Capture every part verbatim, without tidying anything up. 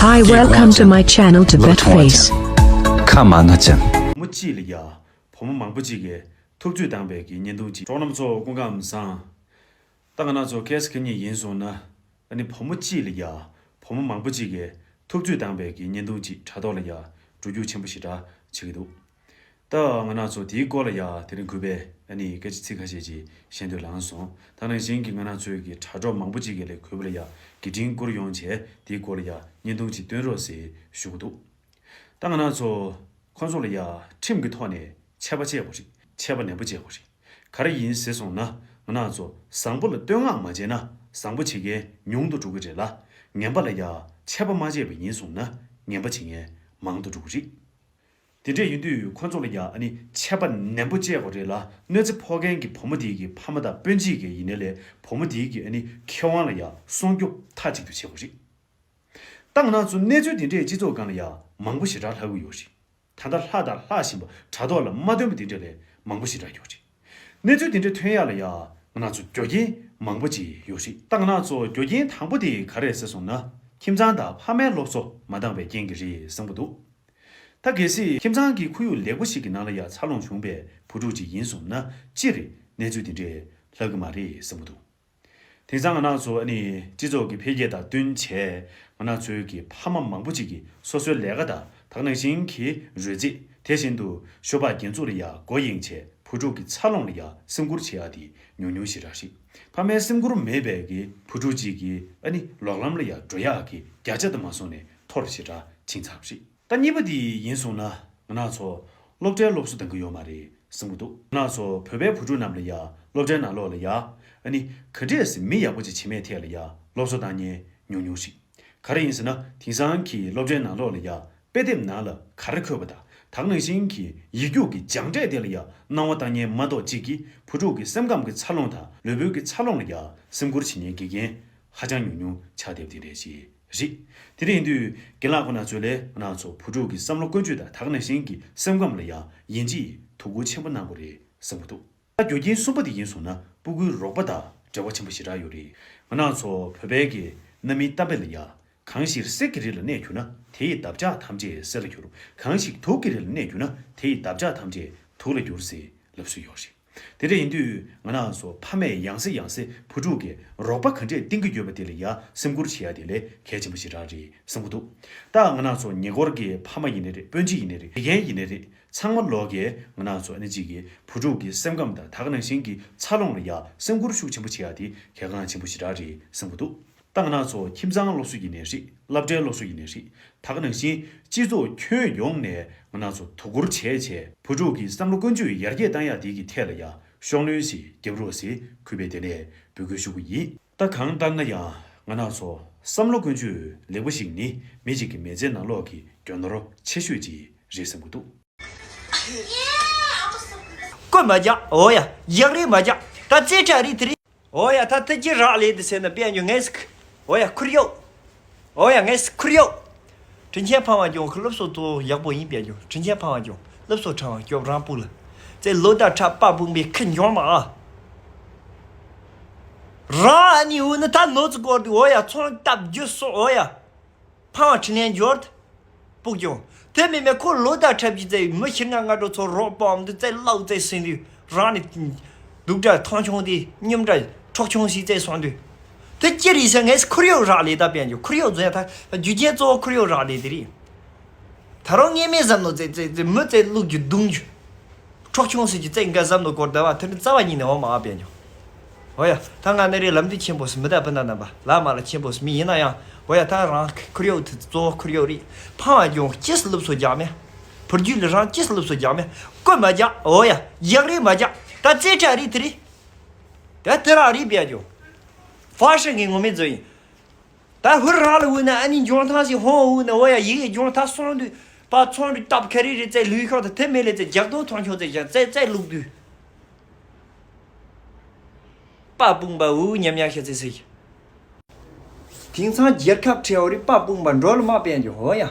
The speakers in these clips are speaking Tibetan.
Hi, welcome to my channel, Tibet Face. ཁ་མ་ན་ཅན། བུ་མོ་གཅིག་ལ་ཡ། བུ་མོ་མང་པོ་གཅིག་གིས་ཐུབ་ཚོད་བཏང་བའི་གི་བརྙན་ཐུང་གཅིག་གྲོགས་རྣམ་ཚོ་སྐུ་ཁམས་བཟང་། ད་ང་རང་ཚོ་ཁ་སང་ཁ་ཉིན་ཡིན་སོང་ན། ཨ་ནི་བུ་མོ་གཅིག་ལ་ཡ། བུ་མོ་མང་པོ་གཅིག་གིས་ཐུབ་ཚོད་བཏང་བའི་གི་བརྙན་ཐུང་གཅིག་དྲ་ཐོག་ལ་ཡ། འགྲོ་རྒྱུག་ཆེན་པོ་ཞེ་དྲག་བྱེད་ཀྱི་འདུག་ད་ང་རང་ཚོ་དེའི་སྐོར་ལ་ཡ་དེ་རིང་གུས་པས་ཨ་ནི་སྐད་ཆ་ཚིག་ཁ་ཤས་ཅིག་བཤད་འདོད་ལངས་སོང་། ད་ནང་བཞིན་གྱི་ང་རང་ཚོའི་གི་དྲ་གྲོགས་མང་པོ་ཅིག་གིས་ལས་གུས་པ་ལ་ཡ་གི་དྲིན་བསྐུར་ཡོང་བྱས་དེའི་སྐོར་ལ་ཡ་བརྙན་ཐུང་ཅིག་སྟོན་རོགས་ཟེར་ཞུ་གི་འདུག་ད་ང་རང་ཚོ་ཁོང་ཚོ་ལ་ཡ་ཁྲིམས་ཀྱི་ཐོག་ནས་ཆད་པ་བཅད་དགོས་རེད། ཆད་པ་ནན་པོ་བཅད་དགོས་རེད། ག་རེ་ཡིན་ཟེར་སོང་ན་ང་རང་ཚོ་བཟང་པོ་ལ་བསྟོད་བསྔགས་མ་བྱས་ན་བཟང་པོ་བྱེད་མཁན་ཉུང་དུ་འགྲོ་གི་རེད་ལ། ངན་པ་ལ་ཡ་ཆད་པ་མ་བཅད་པ་ཡིན་སོང་ན་ངན་པ་བྱེད་མཁན་མང་དུ་འགྲོ་གི་རེད། དེ་འདྲས་ཡིན་དུས་ཁོ་ཚོ་ལ་ཡ་ཨ་ནི་ཆད་པ་ནན་པོ་བཅད་དགོས་རེད་ལ། གནོད་འཚེ་ཕོག་མཁན་གྱི་བུ་མོ་དེའི་གི་ཕ་མ་དང་སྤུན་མཆེད་ཀྱི་ཡིན་ནའི་ལས་བུ་མོ་དེའི་གི་ཨ་ནི་ཁེ་དབང་ལ་ཡ་སྲུང་སྐྱོབ་མཐའ་གཅིག་ཏུ་བྱེད་དགོས་རེད། ད་ང་རང་ཚོ་གནས་ཚུལ་དེ་འདྲས་སྤྱི་ཚོགས་སྒང་ལ་ཡ་མང་པོ་ཞེ་དྲག་ལྷག་གི་ཡོད་རེད། ད་ལྟ་ལྷག་དང་ལྷག་བཞིན་པ་དྲ་ཐོག་ལ་མ་ཐོན་པ་དེ་འདྲས་ལས་མང་པོ་ཞེ་དྲག་ཡོད་རེད། གནས་ཚུལ་དེ་འདྲས་ཐོན་ཡག་ལ་ཡ་ང་རང་ཚོ་རྒྱུ་རྐྱེན་མང་པོ་ཅིག་ཡོད་རེད། ད་ང་རང་ཚོ་རྒྱུ་རྐྱེན་དང་པོ་དེ་ག་རེ་རེད་ཟེར་སོང་ན་ཁྱིམ་ཚང་དང་ཕ་མའི་སློབ་གསོ་མ་འདང་བའི་རྐྱེན་གྱིས་རེད་བསམ་གྱི་འདུག་ད་གལ་སྲིད་ཁྱིམ་ཚང་གི་ཁོར་ཡུག་ལེགས་པོ་ཞིག་གི་ནང་ལ་ཡ་འཚར་ལོངས་བྱུང་བའི་བུ་ཕྲུག་ཅིག་ཡིན་སོང་ན་སྤྱིར་གནས་ཚུལ་དེ་འདྲས་ལྷག་གི་མ་རེད་བསམ་གྱི་འདུག་དེང་སང་ང་རང་ཚོ་ཨ་ནི་སྤྱི་ཚོགས་ཀྱི་འཕེལ་རྒྱས་དང་བསྟུན་བྱས་ང་རང་ཚོའི་གི་ཕ་མ་མང་པོ་ཅིག་གིས་སོ་སོའི་ལས་ཀ་དང་དེ་ག་ནང་བཞིན་གྱི་རོལ་རྩེད། དེ་བཞིན་དུ་ཤོ་སྦག་རྒྱན་འཛུགས་ལ་ཡ་མགོ་གཡེང་བྱས་བུ་ཕྲུག་གི་འཚར་ལོངས་ལ་ཡ་སེམས་ཁུར་བྱེད་ཡག་དེ་ཉུང་ཉུང་ཞེ་དྲག་རེད། ཕ་མའི་སེམས་ཁུར་མེད་པའི་གི་བུ་ཕྲུག་ཅིག་གིས་ཨ་ནི་ལོག་ལམ་ལ་ཡ་འགྲོ་ཡག་གི་བརྒྱ་ཆ་དུ་མ་སོང་ནས་མཐོ་རུ་ཞེ་དྲག་ཕྱིན་ཚར་བ་རེད། ད་གཉིས་པ་དེ་ཡིན་སོང་ན་ང་རང་ཚོ་སློབ་གྲྭའི་སློབ་གསོ་འདང་གི་ཡོད་མ་རེད་བསམ་གྱི་འདུག་ང་རང་ཚོ་བོད་པའི་བུ་ཕྲུག་རྣམས་ལ་ཡ་སློབ་གྲྭའི་ནང་ལོགས་ལ་ཡ་ཨ་ནི་ག་འདྲས་སེ་མི་ཡག་པོ་ཅིག་བྱེད་མིན་ཐད་ལ་ཡ་སློབ་གསོ་བཏང་མཁན་ཉུང་ཉུང་ཞིག་ག་རེ་ཡིན་ཟེར་ན་དེང་སང་གི་སློབ་གྲྭའི་ནང་ལོགས་ལ་ཡ་དཔེ་དེབ་ནང་ལ་ག་རེ་འཁོད་པ་དང་དེ་ག་ནང་བཞིན་གྱི་ཡིག་རྒྱུགས་ཀྱི་སྦྱངས་འབྲས་དེ་ལ་ཡ་སྣང་བ་བཏང་མཁན་མ་གཏོགས་གཅིག་གིས་བུ་ཕྲུག་གི་སེམས་ཁམས་ཀྱི་འཚར་ལོངས་དང་ལུས་པོའི་གི་འཚར་ལོངས་ལ་ཡ་སེམས་ཁུར་བྱེད་མཁན་དགེ་རྒན་ཧ་ཅང་ཉུང་ཉུང་ཆགས་བསྡད་པ་དེ་འདྲས་ཞིག་རེད། དེ་འདྲ་ཡིན་དུས་རྒན་ལགས་ཁོང་རྣམ་ཚོས་ལས་ང་རང་ཚོ་བུ་ཕྲུག་གི་བསམ་བློ་ཀུན་སྤྱོད་དང་དེ་ག་ནང་བཞིན་གྱི་སེམས་ཁམས་ལ་ཡ་ཡིན་གཅིག་ཐུགས་ཁུར་ཆེན་པོ་གནང་དགོས་རེད་བསམ་གྱི་འདུག་ད་རྒྱུ་རྐྱེན་གསུམ་པ་དེ་ཡིན་སོང་ན་སྤུ་གུའི་རོགས་པ་དང་འབྲེལ་བ་ཆེན་པོ་ཞེ་དྲག་ཡོད་རེད། ང་རང་ཚོ་བོད་པའི་གི་གནའ་མིའི་གཏམ་དཔེ་ལ་ཡ། གང་ཞིག་གསེར་གྱི་རི་ལ་གནས་གྱུར་ན་དེ་ཡི་འདབ་ཆགས་ཐམས་ཅད་གསེར་ལ་འགྱུར། གང་ཞིག་དུག་གི་རི་ལ་གནས་གྱུར་ན་དེ་ཡི་འདབ་ཆགས་ཐམས་ཅད་དུག་ལ་འགྱུར་ཟེར་ལབ་སྲོལ་ཡོད་རེད། དེ་འདྲ་ཡིན་དུས་ང་རང་ཚོ་ཕ་མས་ཡང་སེ་ཡང་སེ་བུ་ཕྲུག་གི་རོགས་པ་ག་འདྲས་བསྟེན་གྱི་ཡོད་པ་དེ་ལ་ཡ་སེམས་ཁུར་བྱེད་ཡ་དེ་ལས་གལ་ཆེན་པོ་ཞེ་དྲག་རེད་བསམ་གྱི་འདུག་ད་ང་རང་ཚོ་ཉེ་འཁོར་གྱི་ཕ་མ་ཡིན་ནའི་རེད། སྤུན་མཆེད་ཡིན་ནའི་རེད། དགེ་རྒན་ཡིན་ནའི་རེད། ཚང་མ་ལོག་གིས་ང་རང་ཚོ་ཨ་ནི་གཅིག་གི་བུ་ཕྲུག་གི་སེམས་ཁམས་དང་དེ་ག་ནང་བཞིན་གྱི་འཚར་ལོངས་ལ་ཡ་སེམས་ཁུར་ཤུགས་ཆེན་པོ་བྱེད་ཡ་དེ་གལ་འགངས་ཆེན་པོ་ཞེ་དྲག་རེད་བསམ་གྱི་འདུག་ད་ང་རང་ཚོ་ཁྱིམ་ཚང་སློབ་གསོ་ཡིན་ནའི་རེད། སློབ་གྲྭའི་སློབ་གསོ་ཡིན་ནའི་རེད། དེ་ག་ནང་བཞིན་སྤྱི་ཚོགས་ཁྱོན་ཡོངས་ནས་ང་རང་ཚོ་དོ་ཁུར་བྱས་བྱས་བུ་ཕྲུག་གི་བསམ་བློ་ཀུན་སྤྱོད་ཡར་རྒྱས་བཏང་ཡ་དེ་གི་ཐད་ལ་ཡ་ཤུགས་སྣོན་ཞིག་རྒྱབ་རོགས་ཟེར་གུས་པས་དེ་ནས་འབོད་སྐུལ་ཞུ་གི་ཡིན། ད་གང་ལྟར་ན་ཡང་ང་རང་ཚོ་བསམ་བློ་ཀུན་སྤྱོད་ལེགས་པོ་ཞིག་ནི་མི་གཅིག་གི་མི་ཚེ་ནང་ལོགས་ཀྱི་རྒྱུ་ནོར་ཆེ་ཤོས་ཅིག་རེད་བསམ་གྱི་འདུག་ཀོ་མ་རྒྱག་འོ་ཡ། རྒྱག་རེས་མ་རྒྱག་ད་རྩེ་གྲ་རེད་དེ་རེད། འོ་ཡ། ད་ཐུགས་རྗེ་རག་ལས་དེ་ཟེར་ན་དཔལ་འབྱོར་ངས་ཟིག་འོ་ཡ། ཁུར་ཡོད། འོ་ཡ། ངས་ཟིག་ཁུར་ཡོད། དྲིན་ཆེན་ཕ་མ་ཀྱང་ཁུ་སློབ་གསོ་ཏོ་ཡག་པོ་ཡིན་དཔལ་འབྱོར། དྲིན་ཆེན་ཕ་མ་ཀྱང་སློབ་གསོ་ཁྲ་བ་སྐྱོབ་རང་སྤུ་ལ། ཙེ་ལོ་ཟླ་ཁྲ་པ་བུང་བའི་ཁུ་འབྱོར་མ་ཨ། རང་ཨ་ནི་འུ་ནི་ད་ནོ་ཙི་སྐོར་དུ་འོ་ཡ། ཚོང་སྟབས་རྒྱུ་སོ་འོ་ཡ། ཕ་མ་ཁྲི་ནས་འབྱོར། སྤུག་ཀྱང་། དེ་མིན་མེད་ཁོ་ལོ་ཟླ་འཁྲབ་ཀྱི་ཙེ་མི་ཤི་ང་ང་འགྲོ་ཚོ་རོགས་པའམ་དུ་ཙེ་ལག་ཙེ་ཟིན་དུས་རང་ནི། སྡུག་དྲག་ཐང་ཆུང་དེ་སྙོམ་དྲག་འཕྲོག་ཆུང་ཞིག་ཙེ་སོང་དུས། དེ་ཅི་རེད་ཟེར་ངས་ཁོར་ཡུག་རག་ལས་ད་དཔལ་འབྱོར་ཁོར་ཡུག་ཟེར་ད་རྒྱུ་རྐྱེན་གཙོ་བོ་ཁོར་ཡུག་རག་ལས་དེ་རེད། ད་རུང་ངས་མེད་བསམ་ནོ་ཙེ་ཙེ་ཙེ་མི་ཙེ་བླུག་རྒྱུ་རྡུང་རྒྱུ། འཕྲོག་ཆུང་ཟེར་གྱི་ཙེ་འགའ་བསམ་ནོ་སྐོར་ཟླ་བ་དེ་ནི་རྩ་བ་ཉིད་ནས་འོ་མ་ཨ་དཔལ་འབྱོར། འོ་ཡ། ད་ང་ནི་རེ་ལམ་འདི་ཆེན་པོ་སི་མི་ད་སྤུན་ཟླ་རྣམ་པ་ལ་མ་ལ་ཆེན་པོ་སི་མི་ཡིན་ན་ཡང་འོ་ཡ། ད་རང་ཁོར་ཡུག་དེ་གཙོ་བོ་ཁོར་ཡུག་རེད། ཕ་མ་ཀྱང་ཅི་སི་སློབ་གསོ་རྒྱག་མེད། བུ་རྒྱུད་ལ་རང་ཅི་སི་སློབ་གསོ་རྒྱག་མེད། ཀོ་མ་རྒྱག་འོ་ཡ། རྒྱག་རེས་མ་རྒྱག་ད་རྩེ་གྲ་རེད་དེ་རེད། ད་དེ་ར་རེད་དཔལ་འབྱོར། ཧྥ་ཤན་གྱི་ངོ་མི་ཚོ་ཡིན། ད་ཧུར་རང་ལ་འུ་ན་ཨ་ནི་འཇོན་ཐང་ཞིག་ཧོང་འུ་ན་འོ་ཡ། ཡི་གེ་འཇོན་ཐང་སོང་དུས་པ་ཚོང་དུས་སྟབས་ཁ་རི་རི་ཙེ་ལུས་ཤོག་ད་དེ་མེད་ལེ་ཙེ་རྒྱག་དོ་ཐོང་ཆོག་ཙེ་ཞག་ཙེ་ཙེ་ལུག་དུས། པ་དཔུང་པ་འུ་ཉམས་ཉམས་ཤ་ཙེ་ཟེར། དེང་སང་རྒྱལ་ཁབ་ཁྲལ་འོ་རི་པ་དཔུང་པ་འགྲོ་ལ་མ་དཔལ་འབྱོར་འོ་ཡ།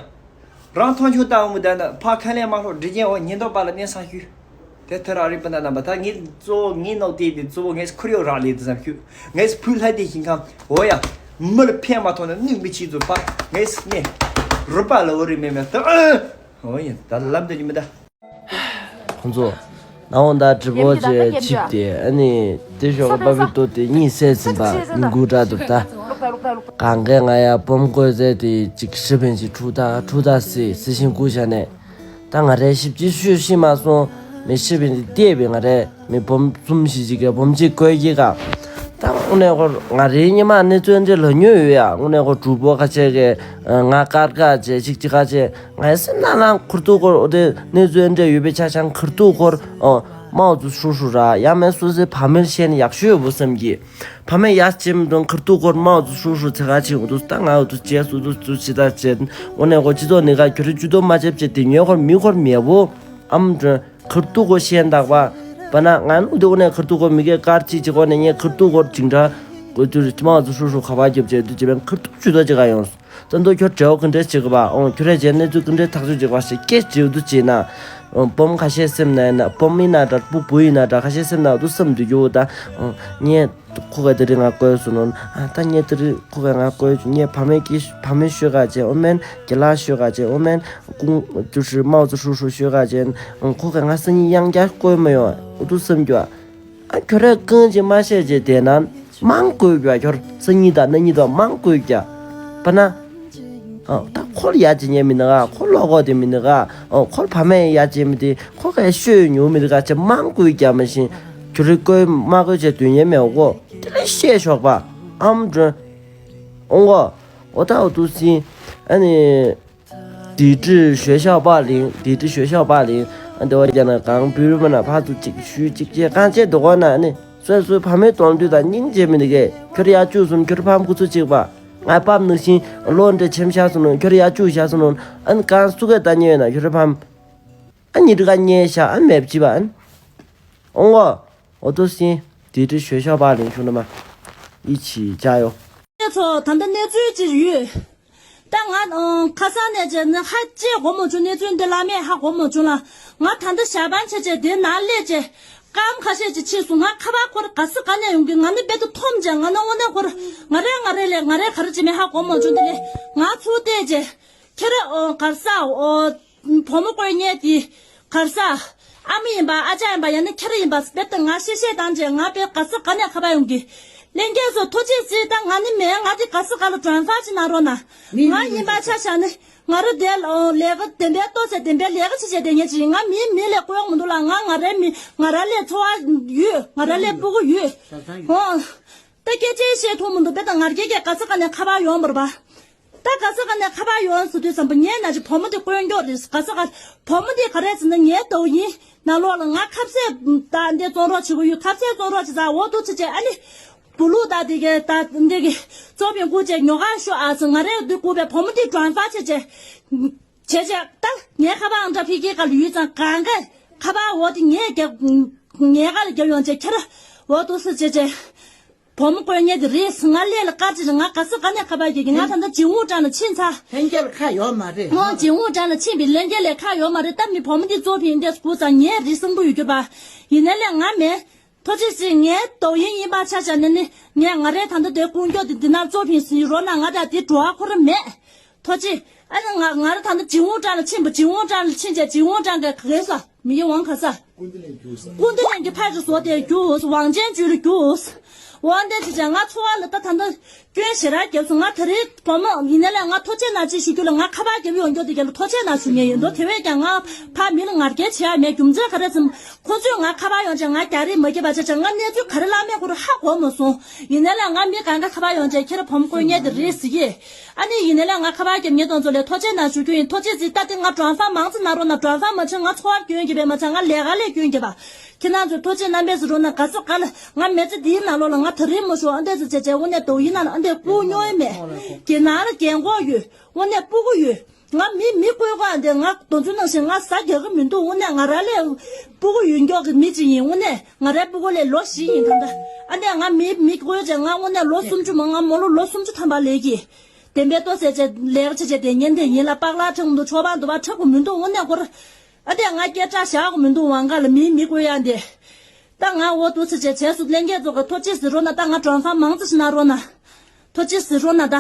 རང་ཐོང་ཆོག་ད་འུ་མི་ད་ན་ཕ་ཁ་ལས་མ་ལྷོ་འདྲི་རྒྱན་འོ་ཉིན་ཐོག་པ་ལ་གནས་སང་ཤུ། དེ་ཐེ་ར་རི་པ་ན་རྣམ་པ་ད་ངས་གཙོ་བོ་ངས་ནོག་དེ་དེ་གཙོ་བོ་ངས་ཁོར་ཡུག་རག་ལས་དེ་ཙམ་ཞུ། ངས་ཕུལ་ལྷ་དེ་ཞིང་ཁམས་འོ་ཡ། མི་ལ་ཕན་མ་ཐོགས་ན་གནོད་མི་ཆེ་ཚོ་པ་ངས་ནས། རུ་པ་ལ་འོ་རི་མེ་མེ་ཏོ། འོ་ཡིན་ད་ལམ་དེ་ཉི་མི་ད། ཁོང་ཚོ། ནང་འོང་ད་གྲི་པོ་ཅེ་ཆིབ་དེ་ཨ་ནི་དེ་ཞོགས་པ་པ་བི་ཏོ་དེ་གཉིད་སད་ཟིན་པ་ཉིན་གུང་འདྲ་འདུག་ད། གང་གས་ང་ཡ་སྤོམ་བཀོད་ཟེར་དེ་ཅིག་ཤི་བན་ཅིག་ཁྲུ་ད་ཁྲུ་ད་སི་སི་ཤིང་ཀུ་ཤ་ནས། ད་ང་རའི་ཞིབ་ཅིག་ཤོད་ཤི་མ་སོང་། མི་ཤི་བན་ཅིག་བལྟས་པའི་ང་རའི་མི་སྤོམ་གསུམ་ཞིག་ཅིག་གི་སྤོམ་ཅིག་བཀོད་ཀྱི་ག། ད་དངོས་གནས་ཁོ་ང་རའི་ཉི་མ་གནས་ཚུལ་འདི་ལ་ཉོས་ཡོད་ཡ། དངོས་གནས་ཁོ་གྲུ་པོ་ཁ་ཆེ་གི་ང་དཀར་ཁ་ཆེ་ཅིག་ཅིག་ཁ་ཆེ། ང་སེམས་ནང་ལ་ཁུར་ཐུག་སྐོར་འོ་དེ་གནས་ཚུལ་འདྲ་ཡོད་པའི་ཆ་ཆང་ཁུར་ཐུག་སྐོར་ཨོ་མའོ་ཙུ་ཧྲུ་ཧྲུ་ར་ཡང་མེད་སུ་སི་ཕ་མེལ་ཤེས་ན་ཡག་ཤོས་ཡོད་པོ་བསམ་གྱི། ཕ་མེལ་ཡག་ཅེམ་དང་ཁུར་ཐུག་སྐོར་མའོ་ཙུ་ཧྲུ་ཧྲུ་ཚེ་ག་ཆེ་འོ་དུ་ད་ང་འོ་དུ་ཅེ་སུ་དུ་ཙུ་ཅི་ད་ཅེ་འོ་ནས་ཁོ་སྤྱི་ཚོགས་ནི་ག་ཁྱོད་རི་ཅུ་དོ་མ་ཅེབ་ཅེ་དེ་ཉོས་སྐོར་མི་སྐོར་མེད་བོ་ཨམ་དྲོན། ཁུར་ཐུག་སྐོར་ཤེས་འདག་པ། པ་ན་ང་ནུ་དེ་འོ་ནས་ཁུར་ཐུག་སྐོར་མི་གའི་དཀར་ཅིག་ཅིག་འོ་ནས་ངས་ཁུར་ཐུག་སྐོར་ཅིང་འདྲ། འོ་དུ་མའོ་ཙུ་ཧྲུ་ཧྲུ་ཁ་བ་རྒྱབ་ཅེ་དུ་ཅེ་བན་ཁུར་ཐུག་ཅུ་དོ་ཅི་ག་ཡོང་། ཙན་ཏོ་ཁྱོད་བྲེའོ་གི་འདྲེ་བྱེད་གི་བ་ཨོང་ཁྱོད་རེ་བྱས་ནས་ཚུལ་གི་འདྲེ་ཐག་གཅོད་བྱེད་གི་བ་ཞེས་སྐད་བྲེའུ་དུ་བྱེད་ན། སྤོམ་ཁ་ཤས་སེམས་ན་ཡིན་ན་སྤོམ་ཡིན་ན་འདྲ་སྤུ་བུ་ཡིན་ན་འདྲ་ཁ་ཤས་སེམས་ན་དུ་བསམ་དུ་རྒྱུ་བོ་ད། ངས་ཁོ་ག་དེ་རིང་ང་བསྐོས་སུ་ནོན་ཨ་ད་ངས་དེ་རིང་ཁོ་ག་ང་བསྐོས་ངས་ཕ་མའི་ཀི་ཕ་མའི་ཤོད་ག་བྱས་ཨོ་མན་གི་ལ་ཤོད་ག་བྱས་ཨོ་མན་ཀུང་ཅུ་ཧྲི་མའོ་ཙུ་ཧྲུ་ཧྲུ་ཤོད་ག་བྱས་ཁོ་ག་ང་སང་ཉིན་ཡང་བསྐྱར་བསྐོས་མ་ཡོང་ཨུ་ཐུ་བསམ་རྒྱུ་ཨ། ཨ་ཁྱོད་རས་རྐང་གཅིག་མ་བཤད་ཅེས་དེ་ན་མང་བསྐོས་རྒྱུ་ཨ་ཁྱོད་སང་ཉིན་དང་གནངས་ཉིན་དང་མང་བསྐོས་རྒྱ། པ་ན། ཨ་ད་ཁོར་ཡ་ཅི་ཉན་མི་ནི་ག་ཁོར་ལོག་གོ་དེ་མི་ནི་ག་ཨོ་ཁོར་ཕ་མས་ཡ་ཅི་མི་དེ་ཁོ་གས་ཤོད་ཉུང་མི་དེ་ག་ཅེ་མང་བསྐོས་རྒྱ་མ་བཞིན་ཁྱོད་རས་བསྐོས་མ་བསྐོས་ཅེས་དོན་ཉན་མེད་གོ་དེ་ལས་བཤད་ཤོག་པ། ཨམ་སྒྲོན། ཨོང་གོ་ཨོ་ད་ཨོ་ཏུ་སིན། ཨ་ནི། 抵制学校霸凌，抵制学校霸凌。 འདི་བ་རྒྱ་ནག་གང་བུ་རུ་མ་ན་ཕ་ཚུ་གཅིག་ཞུ་གཅིག་བྱས་གང་བྱས་འདུག་གོ་ན་ནི་སོ་སོའི་ཕ་མའི་གདོང་དུས་དང་སྙིང་རྗེ་མི་འདུག་གས་ཁྱོད་ཡ་བཅུག་སོང་ཁྱོད་ཕམ་ཁུ་ཚུར་གཅིག་པ་ང་ཕམ་ནུག་ཤིང་ལོ་འདྲེ་ཆེམ་ཤ་སོང་ནོ་ཁྱོད་ཡ་བཅུག་ཤ་སོང་ནོ་ཨན་གང་སུ་གས་ད་ཉེ་ཡོད་ན་ཁྱོད་ཕམ་ཨ་ཉི་དྲི་ག་ཉེ་ཤ་ཨན་མེབ་ཅི་བ་ཨན་ཨོང་གོ་ཨོ་ཏོ་སིན་དེ་དྲི་ཞོད་ཤ་བ་ལིང་ཤུ་ན་མ་ཨི་ཆི་ཅ་ཡོ། ཁྱེད་ཚོ་ད་ལྟ་གནས་ཚུལ་ཅི་ཡོད། ད་ང་ཁ་སང་ནས་བྱས་ན་ཧ་ཅེ་གོ་མོ་བྱུང་གནས་ཚུལ་འདི་བླ་མས་ཧ་གོ་མོ་བྱུང་ལ། ང་ད་ལྟ་ཞག་པང་ཆེ་ཆེ་དེ་ནང་སླེབས་ཆེ། སྐམ་ཁ་ཤས་ཅིག་ཕྱིས་སོང་ང་ཁ་པར་ཁོར་ག་སི་ག་ནས་ཡོང་གི་ང་ནི་དཔེ་དུ་འཐོམ་ཆེ་ང་ནི་དངོས་གནས་ཁོར་ང་རེ་ང་རེ་ལས་ང་རེ་ག་རེ་བྱེད་མེད་ཧ་གོ་མོ་བྱུང་དེ་ལས་ང་ཚུར་བལྟས་ཆེ། ཁྱེད་རེ་ཨོ་གར་ས་ཨོ། བུ་མོ་བསྐོས་མཁན་དེ་གར་ས། ཨ་མ་ཡིན་པ་ཨ་ཅག་ཡིན་པ་ཡང་ན་ཁྱེད་རང་ཡིན་པ་དཔེ་ལྟ་ང་ཤེས་ཤེས་དང་བཅས་ང་དཔེ་ག་ས་ག་ནས་ཁ་པར་ཡོང་གི། ལྷན་རྒྱས་ཚོ་ཐུགས་རྗེ་གཟིགས་དང་ང་ནི་མེད་ང་དེ་ག་ས་ག་ལ་དྲན་ས་ཅི་ན་རོ་ན། ང་ཡིན་པ་ཆ་བཞག་ནི་ང་རོ་དེ་ལ་ལས་ཀ་དེ་འདྲའི་ལྟོ་ཚེ་དེ་འདྲའི་ལས་ཀ་ཆེ་ཆེ་དེ་ངས་ཅི་ང་མིའི་མི་ལས་བསྐོས་ཡོང་མི་འདུག་ལ་ང་ང་རའི་མི་ང་ར་ལས་འཚོ་བ་ཡོད་ང་ར་ལས་སྤུ་གུ་ཡོད། ཧོ། ད་སྐད་ཆ་བཤད་ཐུབ་མི་འདུག་དཔེ་ལྟ་ང་རྒྱལ་གྱི་ག་ས་ག་ནས་ཁ་པར་ཡོང་བར་བ། ད་ག་ས་ག་ནས་ཁ་པར་ཡོང་ཟེར་དུས་ཙམ་པ་ངས་ན་ཅི་བུ་མོ་དེ་དཀོན་མཆོག་རེད་ག་ས་ག་བུ་མོ་དེ་ག་རེ་ཟེར་ན་ངའི་ཏོ་ཡིན་ནང་ལོགས་ལ་ང་ཁ་ཟས་ད་འདི་བཙོང་རོགས་བྱེད་གི་ཡོད་ཁ་ཟས་བཙོང་རོགས་བྱེད་ས་འོ་དུ་ཚེ་ཆེ་ཨ་ནི་བུ་ལུག་ད་དེ་གའི་ད་འདི་གི་གཙོ་བའི་སྐུ་ཆེ་ཉོ་ག་ཤོ་ཨ་ཟེར་ང་རེ་འདི་སྐུ་པའི་བུ་མོ་དེ་གྲོང་ཚ་ཆེ་ཆེ་ཆེ་ཆེ་ད་ངའི་ཁ་པར་ཨང་གྲངས་ཕི་ཀི་ག་ལ་ཡོད་ཙང་གང་ག་ཁ་པར་འོ་དེ་ངས་རྒྱབ་ངའི་ག་ལ་རྒྱབ་ཡོང་ཆེ་ཁྱེར་འོ་དུ་ཚེ་ཆེ་ཆེ། བུ་མོ་དཀོན་གཉེར་དེ་རེད་ང་ལས་ལ་དཀར་ཅིག་རེད་ང་ག་ས་ག་ནས་ཁ་པར་རྒྱག་གི་ང་ད་ལྟ་ཇིང་ཝུ་ཀྲང་ལ་ཕྱིན་ཚར། ལྷན་རྒྱས་ལ་ཁ་ཡོད་མ་རེད། ང་ཇིང་ཝུ་ཀྲང་ལ་ཕྱིན་པའི་ལྷན་རྒྱས་ལས་ཁ་ཡོད་མ་རེད་ད་མི་བུ་མོ་འདི་གཙོ་ཕིན་འདས་སྐུ་ཚང་ངས་རི་སང་པོ་ཡོད་རྒྱུ་པ། ཡིན་ནའི་ལས་ང་མེད། ཐོ་ཅི་སི་ངའི་དོ་ཡིན་ཡིན་པ་ཆ་བཞག་ནས་ནི་ངས་ང་རའི་ད་ལྟ་དེ་ཀུན་སྐྱོ་དེ་འདི་ན་གཙོ་ཕིན་སི་རོ་ན་ང་ད་དེ་འགྲོ་བ་ཁོ་ར་མེད། ཐོ་ཅི། ཨ་ནི་ང་ང་ར་ད་ནི་ཇིང་ཝུ་ཀྲང་ལ་ཕྱིན་པ་ཇིང་ཝུ་ཀྲང་ལ་ཕྱིན་བྱས་ཇིང་ཝུ་ཀྲང་གི་ག་གེ་སོ་མི་ཡི་ཝང་ག་ས། ཀུན་ཏི་ལན་གྱི་ཕ་རི་བཟོ་དེ་རྒྱུ་ཝང་ཅན་ཇུ་ལ་རྒྱུ། ཝང་དེ་ཅི་བྱས་ང་འཚོ་བ་ལ་ད་ད་ནི་སྐྱོན་ཞེ་དྲག་བརྒྱབ་སོང་ང་ད་རེས་བུ་མོ་ཡིན་ནའི་ལས་ང་ཐོ་ཅན་ན་ཅི་ཞུ་རྒྱུ་ལ་ང་ཁ་པར་རྒྱབ་ཡོང་རྒྱུ་དེ་ག་ལ་ཐོ་ཅན་ན་ཞུ་ངེས་ཡིན་འགྲོ་དེ་བས་ཀྱང་ང་ཕ་མི་ལ་ངར་སྐད་བྱེད་ཡ་མེད་རྒྱུ་མཚན་ག་རེ་ཟེར་ན་ཁོ་ཚོས་ང་ཁ་པར་ཡོང་བྱས་ང་རྒྱ་རིགས་མ་སྐྱེས་པ་བྱས་བྱས་ང་གནས་ཚུལ་ག་རེ་བླ་མེད་ཁོ་ར་ཧ་གོ་མ་སོང་ཡིན་ནའི་ལས་ང་མི་གང་ག་ཁ་པར་ཡོང་བྱས་ཁྱེད་ར་བུ་མོ་བསྐོས་ངེས་དེ་རེད་ཟེར་གི། ཨ་ནི་ཡིན་ནའི་ལས་ང་ཁ་པར་རྒྱབ་ངེས་དང་ཚོ་ལས་ཐོ་ཅན་ན་ཞུ་རྒྱུ་ཡིན་ཐོ་ཅན་ཟིག་ད་དེ་ང་གྲོང་ཚང་མང་ཙི་ན་རོ་ན་གྲོང་ཚང་མ་ཕྱིན་ང་འཚོ་བར་སྐྱོན་གྱི་བས་མ་ཚང་ང་ལས་ཀ་ལས་སྐྱོན་གྱི་བ། ཁྱེད་རང་ཚོས་ཐོ་ཅན་རྣམ་པས་སུ་རོ་ན་ག་ས་ག་ལ་ང་མེ་ཙི་དེའི་ནང་ལོགས་ལ་ང་ད་རེས་མ་ཞུ་ཨ་འདས་སུ་བྱས་བྱས་དངོས་གནས་དོ་ཡིན་ན་ཨ་འདས་སྐུ་སྨྱོ་ཡི་མེད། ཁྱེད་ནང་ལ་རྒན་གོག་ཡོད་དངོས་གནས་སྤུ་གུ་ཡོད། ང་མི་མི་བསྐོས་ག་འདི་ང་དོན་ཚུལ་ནང་བཞིན་ང་ཟ་རྒྱག་གི་མི་འདུག་དངོས་གནས་ང་ར་ལས་སྤུ་གུ་ཡོད་མགྱོགས་ཀྱི་མི་ཅིག་ཡིན་དངོས་གནས་ང་རའི་སྤུ་གུ་ལས་ལོ་བཞི་ཡིན་ད་ལྟ་ཨ་འདས་ང་མི་མི་བསྐོས་བྱས་ང་དངོས་གནས་ལོ་སུམ་ཅུ་མ་ང་མོ་ལོ་ལོ་སུམ་ཅུ་ཐམ་པ་ལས་ཀྱི་བདེན་པའི་ལྟོ་ཟས་བྱས་ལས་ཀ་བྱེད་བྱས་དེ་ཉན་དེ་ཡིན་ལ་པགས་ལག་ཁྲག་མི་འདུག་ཆོག་པ་འདུག་པ་ཁྲག་གི་མི་འདུག་དངོས་གནས་ཁོ་ར་ཨ་འདས་ང་སྐད་གྲགས་བཞག་གི་མི་འདུག་ཝང་ག་ལ་མི་མི་བསྐོས་ཡ་འདི་ད་ང་འོ་དུ་ཚེ་བྱས་བྱས་སུ་ལྷན་རྒྱས་ཚོ་གི་ཐོ་ཅི་ཟེར་རོ་ན་ད་ང་གྲོང་ཚང་མང་ཙི་ཞིག་ན་རོ་ན་ཐོ་ཅི་ཟེར་རོ་ན་ད།